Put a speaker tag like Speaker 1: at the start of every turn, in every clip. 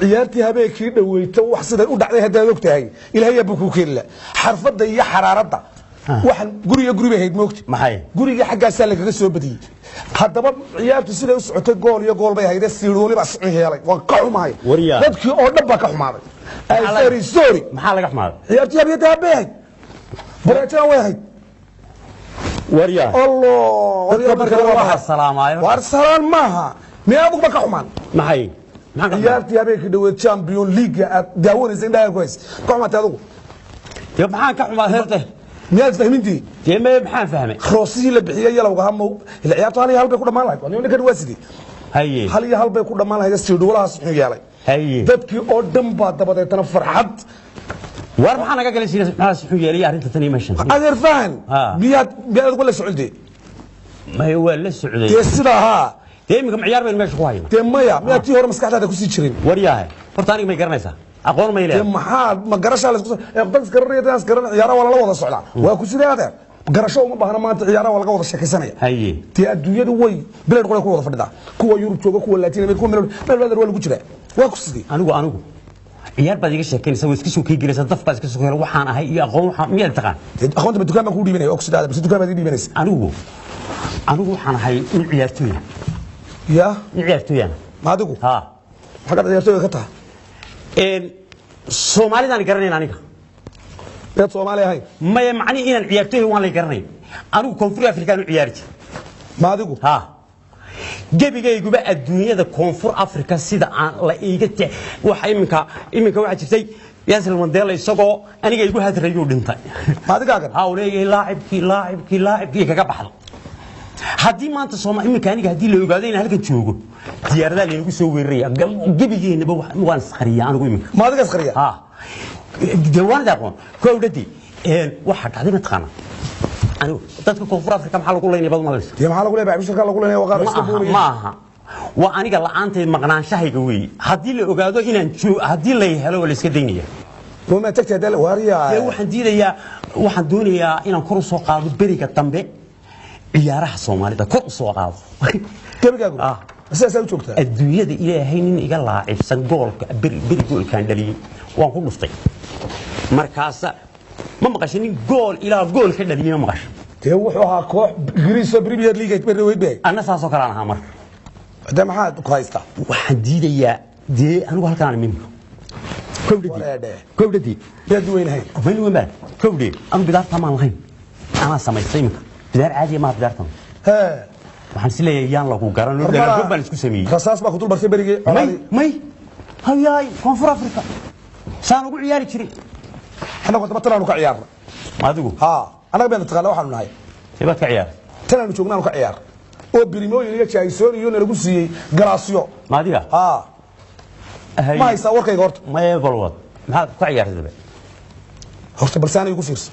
Speaker 1: Ciyaartii habeenkii dhaweyta wax siday u dhacday haddaad og tahay, Ilaahay buu kuu keeni la xarfadda iyo xaraaradda. Waxaan guriga guri bay ahayd, moogta?
Speaker 2: Maxay?
Speaker 1: Guriga xaggaasaa lagaga soo badiyey. Haddaba ciyaartu siday u socotay, gool iyo gool bay ahayd, siidhooli baa sicin yeelay. Waan ka xumahay.
Speaker 2: Waryaa.
Speaker 1: Dadkii oo dhan baa ka xumaaday. I'm very sorry.
Speaker 2: Maxaa laga xumaaday?
Speaker 1: Ciyaartii habiyada bay ahayd, bareejana way ahayd.
Speaker 2: Waryaa.
Speaker 1: Allah.
Speaker 2: Dadka marka waa salaamaayo.
Speaker 1: Waar, salaan maaha. Miyaa aduguba ka xumaan?
Speaker 2: Maxay? Maxaan ka xumaaday?
Speaker 1: Ciyaartii habeenkii dhaweed Champion League aad daawanaysa, indhaha ku haysa, ka xumaatay adigu?
Speaker 2: Dee maxaan ka xumaaday horta?
Speaker 1: Miyaad fahmintii?
Speaker 2: Dee me, maxaan fahmay?
Speaker 1: Roosihii la bixiyey yalowga hamo ila ciyaartu 1-1 bay ku dhammaan lahayd. Waa ninkan, waa sidii 1-1 bay ku dhammaan lahayd, siidhuwalahaas muxuu yeelay? Dadkii oo dhan baa dabadeetana farxad.
Speaker 2: War, maxaa naga galay? Siina maxaa wuxuu yeelay arrinta tan iyo meeshan?
Speaker 1: Adeer, fahan. Miyaad adigu la socotay?
Speaker 2: May, waa la socday.
Speaker 1: Dee sidaa haa.
Speaker 2: Dee iminka ciyaar baynu meesha ku haynaa.
Speaker 1: Dee maya, miyaad tii hore maskaxdaada kusii jirin?
Speaker 2: Waryaahe, horta aniga may garanaysaa? Aqoon may
Speaker 1: dee
Speaker 2: leedahay?
Speaker 1: Maxaa ma garashaa la isku ee dad isgaranaya, dad isgaran, ciyaaraha waa lala wada socdaa. Waa ku sidee, adeer? Garasho uma baahna maanta, ciyaaraha waa laga wada sheekaysanaya. Dee adduunyadu way bilayd qolay ku wada fadhidaa, kuwa Yurub jooga, kuwa Latin America, kuwa meel meel, adeer, waa lagu jiraa. Waa ku sidee?
Speaker 2: Anigu ciyaar baad iga sheekaynaysaa, waa iska soo keygelaysaa, daf baad iska soo keenay. Waxaan ahay iyo aqoon waxaan miyaad taqaan?
Speaker 1: Dee aqoonta ma dukaan baan kuu dhiibanaya oo ku sidaa, mise dukaan baad ii dhiibanaysa?
Speaker 2: Anigu waxaan ahay nin ciyaartooya.
Speaker 1: Ya?
Speaker 2: Nin ciyaartooyana.
Speaker 1: Ma adigu?
Speaker 2: Ha.
Speaker 1: Xaggaad ciyaartooyga ka tahay?
Speaker 2: Soomaalidaan garanayn aniga.
Speaker 1: Miyaad Soomaali ahayn?
Speaker 2: Maya, macnihi inaan ciyaartooy waan lay garanayn. Anigu Koonfur Afrikaan u ciyaari jiray.
Speaker 1: Ma adigu?
Speaker 2: Ha, gebigayguba adduunyada Koonfur Africa sida aan la iiga te waxa iminka waxaa jirtay Nelson Mandela isagoo aniga igu hadrayuu dhintay.
Speaker 1: Ma adigaagan?
Speaker 2: Ha, uu leeyahay laacibkii, laacibkii, laacibkii kaga baxdo. Haddii maanta Sooma iminka aniga haddii la ogaado inaan halkan joogo, diyaaradaha laynagu soo weeraraya. Gebigeennaba waan isqariyaa anigu iminka.
Speaker 1: Ma adiga isqariya?
Speaker 2: Ha, dee waanad aqoon kowdhadii waxaa dhacday, mataqaana, anigu dadka Koonfur Afrika maxaa lagu leynaya baad malaysa?
Speaker 1: Dee maxaa lagu leeyahay? Bishirka lagu leeyahay waa qaar
Speaker 2: Ma
Speaker 1: iska
Speaker 2: aha.
Speaker 1: buuraya.
Speaker 2: Ma aha, waa aniga la'aanteed, maqnaanshahayga weeye. Haddii la ogaado inaan joog, haddii lay helo, waa la iska daynaya.
Speaker 1: Ma tagtay hadda waariya?
Speaker 2: Dee waxaan diidayaa, waxaan doonayaa inaan kor u soo qaado beriga dambe ciyaaraha Soomaalida, kor u soo qaado.
Speaker 1: Gebigaagu?
Speaker 2: Ah.
Speaker 1: Sidaasaa u joogtaa?
Speaker 2: Adduunyada Ilaahay nin iga laacibsan goolka beri beri goolkaan dhaliyey waan ku dhuftay. Markaasa ma maqashay nin gool ilaa gool ka dhaliyey? Ma maqashay?
Speaker 1: Dee wuxuu ahaa koox Ingiriis oo Premier League ay weyd bay.
Speaker 2: Anna saasoo kale aan ahaa marka.
Speaker 1: Dee maxaad ku haystaa?
Speaker 2: Waxaan diidayaa, dee anigu halkaan iminka kowdhadii.
Speaker 1: Wareedhe.
Speaker 2: Kowdhadii.
Speaker 1: Miyaad weynahay?
Speaker 2: Mayni weyn baa kowdhe. Anu bidaarta maan lahayn, anaa samaystay iminka. Bidaar caadiya maaha bidaartan.
Speaker 1: Hee.
Speaker 2: Waxaan is leeyahay yaan lagu garan oo dalago baan isku sameeyey.
Speaker 1: Rasaas baa ku dul bartay berigii
Speaker 2: may
Speaker 1: colaadii.
Speaker 2: May, hayaay, Koonfur Africa saan ugu ciyaari jiray.
Speaker 1: Annagu daba tanaanu ka ciyaarna.
Speaker 2: Adigu?
Speaker 1: Ha, annaga bayna taqaana waxaanu nahay.
Speaker 2: Baad ka ciyaar?
Speaker 1: Tanaanu joognaanu ka ciyaar oo birimooyin iyo jaahisoon iyo nalagu siiyey galaasyo.
Speaker 2: Ma adiga?
Speaker 1: Ha. Ma haysaa warkayga horta?
Speaker 2: Maye, balwad maxaad ka ciyaartay dabe?
Speaker 1: Horta balse igu fiirso.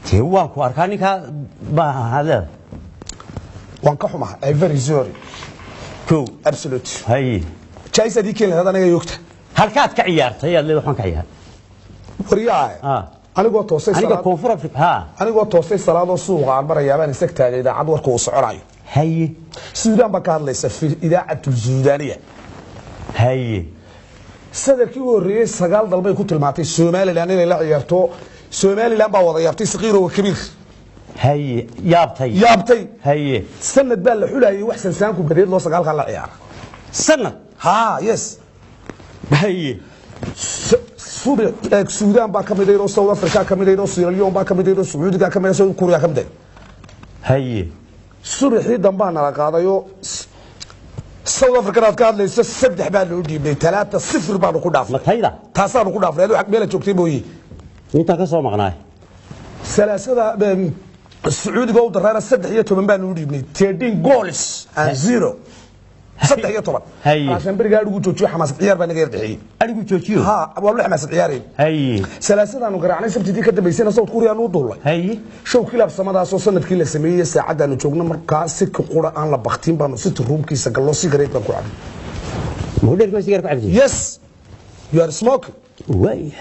Speaker 2: Dee waan ku arkaa, ninkaa baa leedahay.
Speaker 1: Waan ka xumahay, I very sorry.
Speaker 2: Kow.
Speaker 1: Absolute. Jaahisaad ii keeni lahayd anaga yoogta.
Speaker 2: Halkaad ka ciyaartay aad leedahay waxaan ka ciyaar?
Speaker 1: Waryaa. Anigoo toosay
Speaker 2: aniga
Speaker 1: salaad.
Speaker 2: Koonfur Africa, ha.
Speaker 1: Anigoo toosay salaadoo suuqa aan marayaa baan isag taagay idaacad warka uu soconayo. Suudaan baa ka hadlaysa fi idaacatu Suudaaniya. Sadarkii u horreeyey sagaal dalbay ku tilmaantay Somaliland inay la ciyaarto. Somaliland baa wada yaabtay, saqiiro wa kabiir.
Speaker 2: Haye, yaabtay.
Speaker 1: Yaabtay. Sanad baa la xulayay wax sansaanku badeed loo sagaalkan la ciyaara.
Speaker 2: Sanad?
Speaker 1: Ha, yes. Subi Suudaan baa ka mid ahayd oo South Africa ka mid ahayd oo Sierra Leone baa ka mid ahayd oo Sacuudiga ka mid ahayd, South Korea ka mid ahayd. Subaxii dambaa nala qaadayoo South African aad ka hadlayso saddex baa loo dhiibnay, 3-0 baanu ku dhaafnay.
Speaker 2: Matayda?
Speaker 1: Taasaanu ku dhaafnay. Aduu meela joogtay mooye.
Speaker 2: Intaan ka soo maqnaay.
Speaker 1: Salaasada Sacuudiga u daraana 13 baanu u dhiibnay, 13 goals and zero, 13. Raashan berigaa adhigu joojiyo, xamaasad ciyaar baa naga yar dhexeeyey.
Speaker 2: Adigu joojiyo?
Speaker 1: Ha, waa la xamaasad ciyaarayn. Salaasadaanu garaacnay, Sabtidii ka dambaysayna South Korea nu duulay. Showkii laabsamadaasoo sanadkii la sameeyey, saacaddaanu joogno markaa si ka qura aan la baktiin baanu siti ruumkiisa gallo, sigareet baan ku cabnay.
Speaker 2: Mahudheerka sigaar ku cabtay?
Speaker 1: Yes, you are smoking.
Speaker 2: Waay.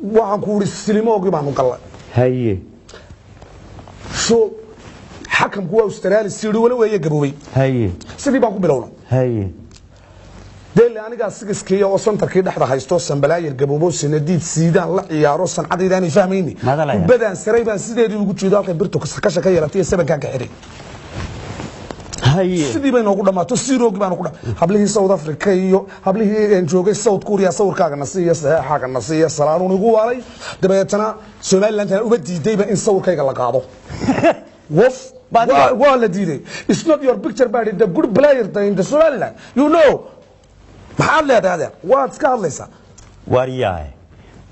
Speaker 1: Waxaan ku uri silimoogii baanu gallay. Show xakamku waa Australia, siidhi wala weeye gaboobay. Sidii baan ku bilownay. Dee anigaa sigiskiiya oo santarkii dhexda haysto, sambalaayar gaboobo, sanadiid siidaan la ciyaaro, sancadaydaanay fahmayni.
Speaker 2: Madalaya.
Speaker 1: Kubadaan saray baan sideedii ugu jeedo, halkay birtu kasha ka yeelatay iyo sabankaan ka xiray. Sidii bay noogu dhammaato, siroogi baanu ku dham. Hablihii South Africa iyo hablihii een joogay South Korea, sawirkaaga na siiya, saxeexaaga na siiya, salaanuun igu waalay. Dabeetana Somaliland uma diidayba in sawirkayga la qaado. Wof. Waa la diiday. "It's not your picture, but the good player in the Somaliland, you know." Maxaad leedahay, adeer? Waad iska hadlaysaa.
Speaker 2: Waaryahay,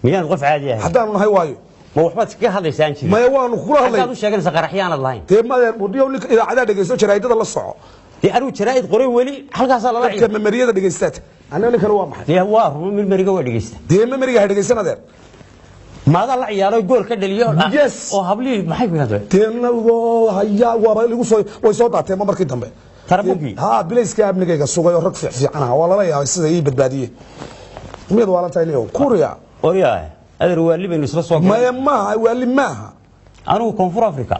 Speaker 2: miyaan qof caadi ahay?
Speaker 1: Haddaanu nahay waayo.
Speaker 2: Ma waxbaad iskaga hadlaysaan jirin?
Speaker 1: Maya, waanu kula hadlay.
Speaker 2: Haddaad u sheeganaysa qaraxyaanad lahayn.
Speaker 1: Dee madeer, mudhiyo ninka idaacadaha dhegeysto, jaraa'idada la soco.
Speaker 2: Dee anigu jaraa'id qoray weli halkaasaa lala
Speaker 1: Dadka memeriyada dhegeystaata, aniga ninkan waa maxay?
Speaker 2: Dee waa ruma, mirmeriga waa dhegeysta.
Speaker 1: Dee memeriga ha dhegeysan, adeer.
Speaker 2: Maadaa la ciyaaro, gool ka dhaliyo?
Speaker 1: Yes.
Speaker 2: Oo hablihii maxay ku yidhahdeen?
Speaker 1: Deena haya, waaba igu soo, way soo daateen ma markii dambe.
Speaker 2: Tarabunkii?
Speaker 1: Ha, bilayska amnigayga sugay oo rag fiican ah, waa lala yaabay sida ii badbaadiyey. Miyad waalan tahay, niyow Kuuriya?
Speaker 2: Oryahay, adeer, waali baynu isla soo galnay.
Speaker 1: Maya, maaha waali, maaha.
Speaker 2: Anigu Koonfur Africa.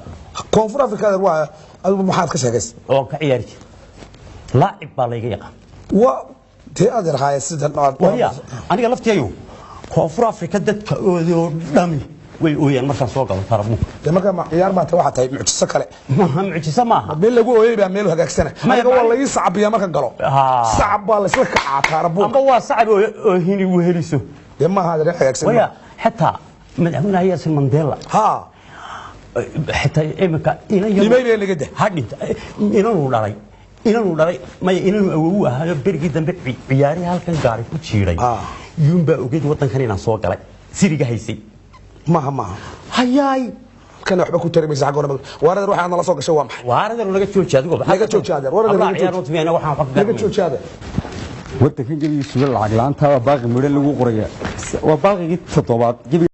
Speaker 1: Koonfur Africa, adeer, waa adigu maxaad ka sheegaysa?
Speaker 2: Oo ka ciyaari jira, laacib baa layga yaqaan.
Speaker 1: Waa dee, adeer, haya sidan
Speaker 2: Warya, aniga laftiyayu Koonfur Africa dadka oodoo dhami way ooyaan markaan soo galo tarabuunka.
Speaker 1: Dee markaa ma ciyaar baa tahay? Waxaa tahay mucjiso kale.
Speaker 2: Maaha, mucjiso maaha.
Speaker 1: Meel lagu ooyay baa meel hagaagsana.
Speaker 2: Maya,
Speaker 1: Aniga waa la ii sacabiyaa markan galo. Sacab baa la isla kacaa taarabuunka.
Speaker 2: Amba waa sacab oo hini weheliso.
Speaker 1: Dee maaha, adeer, hagaagsan.
Speaker 2: Waya, xitaa madaxweynaha Yaasin Mandela, xitaa iminka inan yar
Speaker 1: Dhimay bee naga dah.
Speaker 2: Ha dhinta, inanuu dhalay, maya, inanuu awowu ahaayo, berigii dambe ciyaarihii halkan gaari ku jiiray. Yuunbaa ogeyd waddankan inaan soo galay, siriga haysay.
Speaker 1: Maaha, maaha.
Speaker 2: Hayaay.
Speaker 1: Kana waxba ku tari maysa xagga hore. Waar, adeer, waxaad nala soo gashay waa maxay?
Speaker 2: Waaradeer, naga jooji adigoo.
Speaker 1: Naga jooji, adeer. War, adeer,
Speaker 2: Hablaha
Speaker 1: naga
Speaker 2: ciyaar
Speaker 1: jooji.
Speaker 2: u tumiyana waxaan wax ka
Speaker 1: Naga
Speaker 2: garanaynin.
Speaker 1: jooji, adeer.
Speaker 3: Waddankan gebigiisuba lacag la'aantaa baaqi midho lagu qoraya, waa baaqigii toddobaad gebi.